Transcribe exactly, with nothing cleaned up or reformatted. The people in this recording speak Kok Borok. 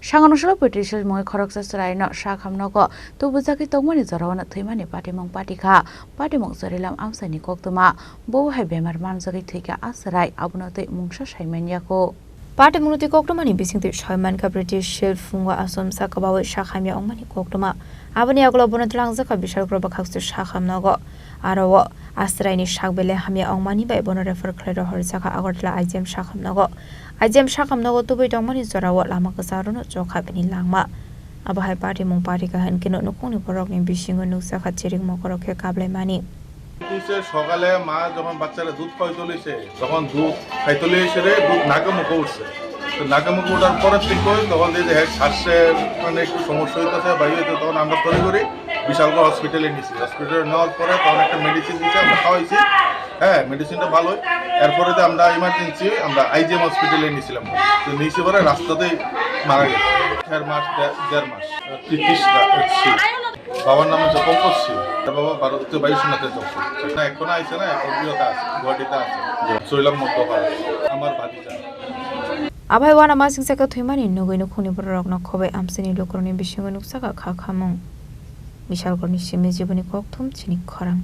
Sanganungsalo Petricial mungwi khoroksa chwraino sak hamnogo tubujagwi tongmani jorao no thwimani patimung patikha. Patimung Chorilam amchaini koktwma, bo hai bemar manjagwi thwikha a chwrai, abono twi mungsa saiman yakho. Patimungno twi koktwmani bisingtwi saimankha Petricial phungo achomsa kwbawi sak hamya wngmani koktwma. Aboni yagulo bono twlangjakha Bishalgarh bwkhaksti sak hamnogo. Aro o a chwraini sak belai hamya wngmani bai bono refer khlai rohorjakha Agartala I G M sak hamnogo. I G M sak hamnogo tubui tongmani jorao lama kwcharo no chokha bini langma. Abo hai patimung patikha hinkhe no nukhungni borokni bisingo nukjakha chirik mokorok khe kablaimani. তুলছে সকালে, মা যখন বাচ্চারা দুধ খাওয়াই তুলেছে, তখন দুধ খাই তুলে এসে রে দুধ নাকে মুখে উঠছে। তো নাকে মুখে উঠার পরের থেকে তখন যে যে শ্বাসে মানে একটু সমস্যা হইতেছে, বায়ু হইতে, তখন আমরা তড়িঘড়ি বিশালগড় হসপিটালে নিছি। হসপিটালে নেওয়ার পরে তখন একটা মেডিসিন দিছে, আমরা খাওয়াইছি। হ্যাঁ, মেডিসিনটা ভালোই। এরপরে তো আমরা ইমার্জেন্সি আমরা আইজিএম হসপিটালে নিয়েছিলাম। তো নিচে পরে রাস্তাতেই মারা গেছে। দেড় মাস, দে-, দেড় মাস। তিরিশ রা-, ছিল। বাবার নাম হচ্ছে পঙ্কজ সিং। তার বাবা ভারতে বায়ুসেনাতে যোগ করছে। না, এখনো আইছে না, এখন বিয়েতে আছে, গুয়াহাটিতে আছে। চৈলাম মধ্যপাড়া। আমার ভাতিজা। Abai wana masing saka thwimani nugwi nukhungni bororokno khobai amchaini lukurokni bisingo nukjakha kha khamung. Bishalgarhni simi jiboni kokthum chini khorang.